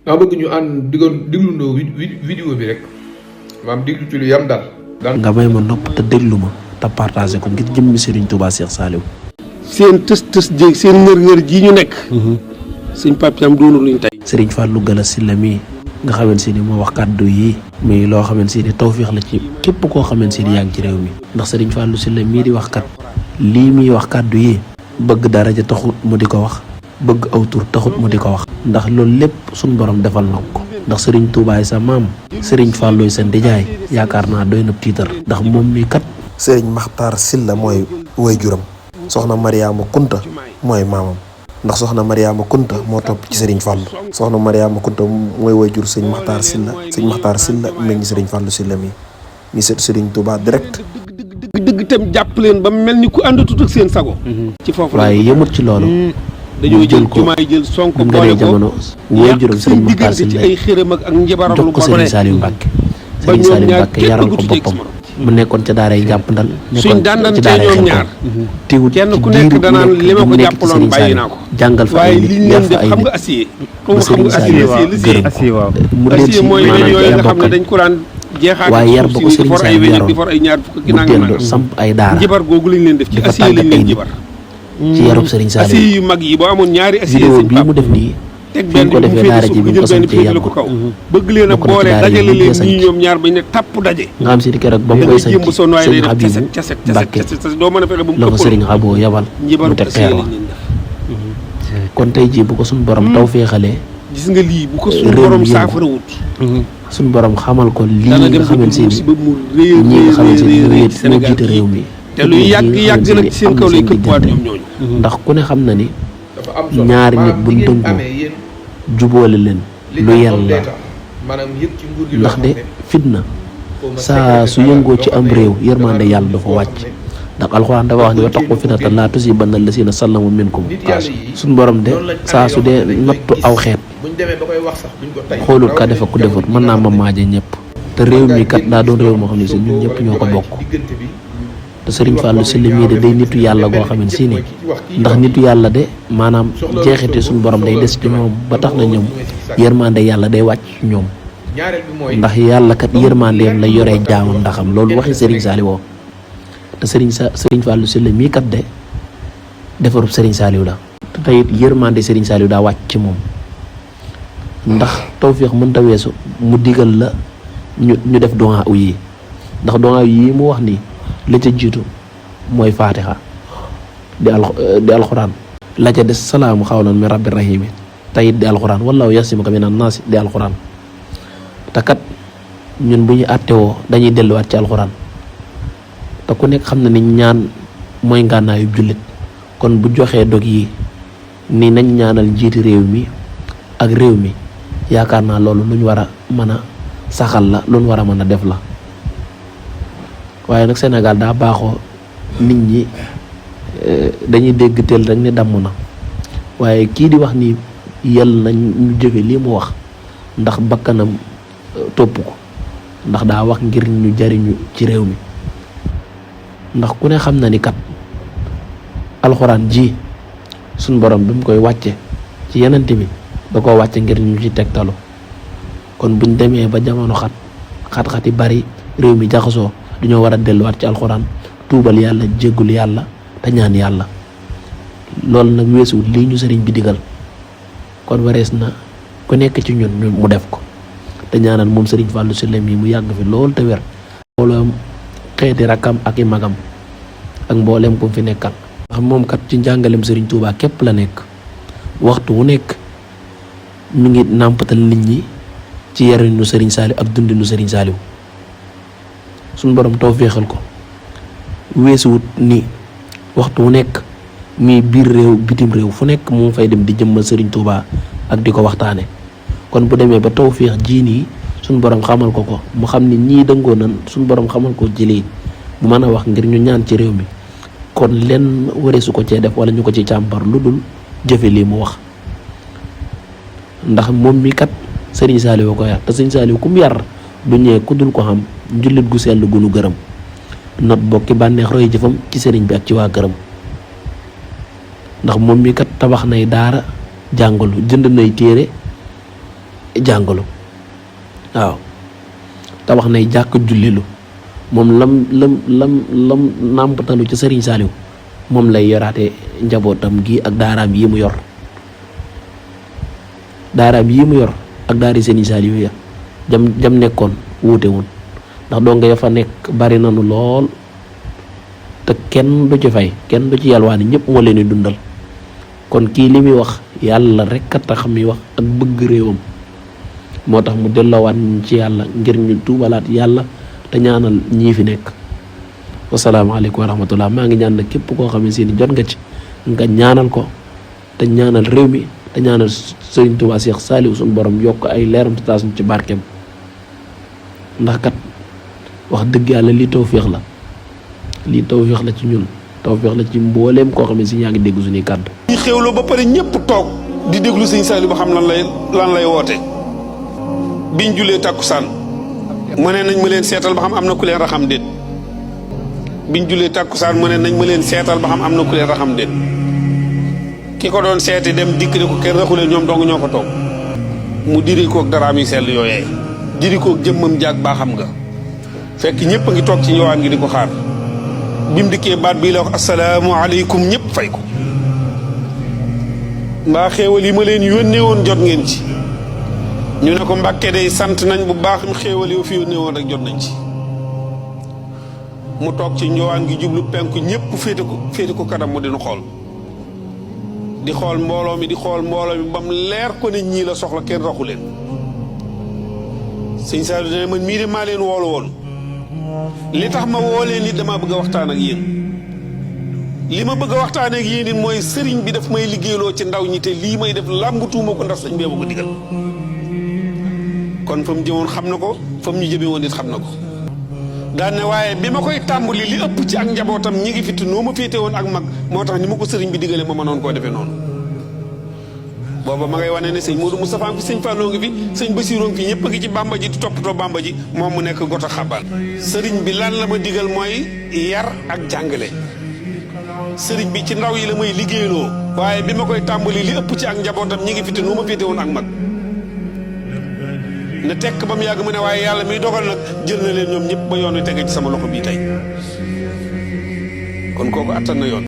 daa bëgg ñu ànd diglundoo vidéo bi rek maam diglu ci lu yam daal. nga may ma nopp te déglu ma te partagé ko ngir jëmmi Serigne Touba Cheikh Saliou. seen tës jéeg seen ngër-ngër ji ñu nekk. sëñ Pape Thiam doonu luñ tey. Serigne Fallou Gala Sylla mii nga xamante ni moo wax kàddu yi muy loo xamante ni tawféex la ci képp koo xamante ni yaa ngi ci réew mi ndax Serigne Fallou Sylla mii di wax kat lii muy wax kàddu yi bëgg daraja taxut mu di ko wax bëgg aw tur taxut mu di ko wax ndax loolu lépp suñ borom defal na ko ndax Serigne Touba sa maam Serigne Fallou sa ndijaay yaakaar naa doy na tiitar ndax moom mi kat Serigne Makhtar Sylla mooy waajuram soxna Mariama Kunta mooy maamam ndax soxna Mariama Kunta moo topp ci Serigne Fallou soxna Mariama Kunta mooy waajur sëñ Makhtar Sylla sëñ Makhtar Sylla mel ni Serigne Fallou Sylla mi seet Serigne Touba direct. dëgg tam jàpp leen ba mel ni ku àndatut ak seen sago. ci foofu la waaye yemut ci loolu. dañoo jël jumaay jël sonko boole ko waajuram Serigne Makhtar ci Sylla ay xërëm ak njabaram lu jox ko Serigne Saliou Mbacke Serigne Saliou Mbacke yaral ko boppam mu nekkoon ca daaray jàppandal suñ daan ci ñoom ñaar tiwut kenn ku nekk danaan li ma ko jàppaloon bàyyi naa ko jàngal fa ay nit yar fa ay xam nit nga acier ba Serigne Saliou gërëm ko mu del si mooy maanaam yooyu ay nga xam ne bokkal dañ ko daan jeexaat waaye yar ba ko Serigne for ay Saliou weñ yaroon di for ay ñaar fukk ki mu nangam dellu samp ay daara jibar googu lañ leen def ci di fa acier lañ tàggat ay leen nit jibar ci yarub Serigne Saliou acier yu mag yi boo amoon ñaari acier vidéo sëñ bii mu Pape def nii teg fi benn ñu ko defee daara ji bi mu ko jël benn sampee féetale ko yàggul kaw bëgg leen a bokk na ci boole daara yi dajale ñu leen sanc. ñii ñoom ñaar bañ ne tapp daje nga xam si di keroog ba mu da koy nga jéem sanc sonn waaye day Serigne def Habibou caset Mbacke doo mën a fexe ba mu la ko këppal Serigne Habibou yabal njibaru mu teg acier xeer lañ wa leen def kon tey jii bu ko suñu borom taw féexalee gis nga lii bu ko suñu réew borom mi yëngu. saafara wut suñu borom xamal ko lii dana nga dem xamante ni musiba mu réy ñi nga xamante ni réy ñoo ci Sénégal jiite réew mi te luy yàgg yàgg nag ci seen kaw lay këppwaat ñoom ñooñu ndax ku ne xam na ni dafa am solo ñaari nit maanaam buñ li ngeen tënkoo amee yéen jubóole leen li lu ngeen yàlla am la data maanaam yëg ci nguur gi loo ndax xam de ne fitna xaw ma saa su secret yëngoo loo ci xam am ne réew yërmande yàlla dafa koo wàcc xam ne ndax alxuraan dafa wax ni wa taqu fitnatan laa tusiibanna llaziina zalamu minkum nit yàlla yi suñu borom de noonu lañ saa su dee amee yoo xam ne dañ nattu koy aw gis. xeet buñ demee ba koy wax sax duñ ko tay xoolul ka defa ku defut mën naa ma maaje ñëpp te réew mi kat daa doon réew moo xam ne si ñun ñëpp ñoo ko bokk diggante bi te Serigne Fallou Sylla mii de day nitu yàlla goo xam ne si ni ndax nitu yàlla de maanaam jeexite suñu borom day des ci moom ba tax na ñoom yërmande yàlla day wàcc ci ñoom ñaareel bi mooy ndax yàlla kat yërmandeem la yoree jaamam ndaxam loolu waxi Serigne Saliou woo te Serigne Fallou Sylla mii kat de defarub Serigne Saliou la te tey it yërmande Serigne Saliou daa wàcc ci moom ndax tawféex mënta weesu mu digal la ñu def doa u yi ndax doa yi mu wax nii la ca jiitu mooy faatixa di alxuraan la ca des salaamu xawlan min rabbi rahimi tayit di alxuraan wallaahu yasimuka minan naasi di alxuraan te kat ñun bu ñu àttewoo dañuy delluwaat ci alxuraan te ku nekk xam na ni ñaan mooy ngànnaayu jullit kon bu joxee dog yi ni nañ ñaanal njiiti réew mi ak réew mi yaakaar naa loolu lu ñu war a mën a saxal la lu ñu war a mën a def la waaye nag Sénégal daa baaxoo nit ñi dañuy dégg teel rek ne damm na waaye kii di wax ni yàlla nañ ñu jëfe lii mu wax ndax bakkanam topp ko ndax daa wax ngir ñu jariñu ci réew mi ndax ku ne xam na ni kat alxuraan ji suñ borom bi mu koy wàcce ci yenente bi da koo wàcce ngir ñu ci tegtalu kon buñ demee ba jamono xat-xat yi bari réew mi jaxasoo dañoo war a delluwaat ci alxuraan tuubal yàlla jéggul yàlla te ñaan yàlla loolu nag weesuwut lii ñu sëriñ bi digal kon warees na ku nekk ci ñun mu def ko te ñaanal moom Serigne Fallou Sylla mi mu yàgg fi lool te wér mboolem xeeti rakkam ak i magam ak mboolem ku fi nekkal ndax moom kat ci njàngalem Serigne Touba képp la nekk waxtu wu nekk mi ngi nàmpatal nit ñi ci yarinu Serigne Saliou ak dundinu Serigne Saliou suñ borom taw féexal ko weesuwut ni waxtu wu nekk mi biir réew bitim réew fu nekk mu fay dem di jëmmal Serigne Touba ak di ko waxtaane kon bu demee ba tawféex jii nii suñ borom xamal ko ko mu xam ni ñii dëngoo nan suñ borom xamal ko jëlee mu mën a wax ngir ñu ñaan ci réew mi kon lenn wareesu ko cee def wala ñu ko ci càmbar lu dul jëfe lii mu wax ndax moom mi kat Serigne Saliou ko yar te Serigne Saliou ku mu yar du ñëwee ku dul ko xam njullit gu sell gu nu gërëm not bokki bànneex roy jëfam ci Serigne bi ak ci waa gërëm ndax moom mi kat tabax nay daara jàngalu jënd nay téere jàngalu waaw te wax nay jàkk jullilu moom lam nàmpatalu ca Serigne Saliou moom lay yoraate njabootam gi ak daaraam yi mu yor ak daari Serigne Saliou ya jam nekkoon wuute woon ndax donga ya fa nekk bari nanu lool te kenn du ci fay kenn du ci yalwaani ñëpp moo leen di dundal kon kii li muy wax yàlla rek a tax muy wax ak bëgg réewam moo tax mu delloowaat ci yàlla ngir ñu tuubalaat yàlla te ñaanal ñii fi nekk wasalaamaaleykum wa rahmatullah maa ngi ñaan nag képp koo xam ne si ni jot nga ci nga ñaanal ko te ñaanal réew mi te ñaanal Sëriñ Tuubaa Seex Saaliw suñu borom yokk ay leeram te taas ñu ci barkeem ndax kat wax dëgg yàlla lii tawféex la ci ñun tawféex la ci mbooleem koo xam ne si yaa ngi dégg suñuy kàddu. ñu xewloo ba pare ñëpp toog di déglu sëñ Saliou ba xam lan lay woote biñ julee tàkkusaan mu ne nañ ma leen seetal ba xam am na ku leen raxam déet biñ julee tàkkusaan mu ne nañ ma leen seetal ba xam am na ku leen raxam déet ki ko doon seeti dem dikk ne ko kenn raxuleen ñoom dong ñoo ko toog mu diri koog daraam yi sell yooyee diri koog jëmmam jaag baa xam nga fekk ñëpp a ngi toog ci njowaan gi di ko xaar bi mu dikkee baat bii la wax asalaamaaleykum ñëpp fay ko mbaa xéewal yi ma leen yónnee woon jot ngeen ci ñu ne ko Mbàkke day sant nañ bu baax xéewal yoo fi yónnee woon rek jot nañ ci mu toog ci njowaan gi jublu penku ñëpp féete ko kanam mu dinu xool di xool mbooloo mi ba mu leer ko ne ñii la soxla kenn raxu leen sëñ Saliou ne man mii de maa leen woolu woon li tax ma woo leen nit damaa bëgg a waxtaan ak yéen li ma bëgg a waxtaan ak yéen it mooy sëriñ bi daf may liggéeyloo ci ndaw ñi te lii may def làmbatuuma ko ndax sëñ bee ma ko digal kon fa mu jëmoon xam na ko fa mu ñu jëmee woon it xam na ko daan ne waaye bi ma koy tàmbali li ëpp ci ak njabootam ñi ngi fitti noo ma féete woon ak mag moo tax ni ma ko sëriñ bi digale ma mënoon koo defee noonu booba ma ngay wane ne sëñ Modou Moustapha fi sëñ Fallou ngi fi sëñ Bassirou ngi fi ñëpp a ngi ci bamba ji di toppatoo bamba ji moom mu nekk gota xabaan sëriñ bi lan la ma digal mooy yar ak jàngale sëriñ bi ci ndaw yi la may liggéeyloo waaye bi ma koy tàmbali li ëpp ci ak njabootam ñi ngi fitti noo ma féete woon ak mag ne tekk ba mu yàgg mu ne waaye yàlla miy dogal nag jël na leen ñoom ñëpp ba yoon wi tege ci sama loxo bii tey kon kooku attan na yoon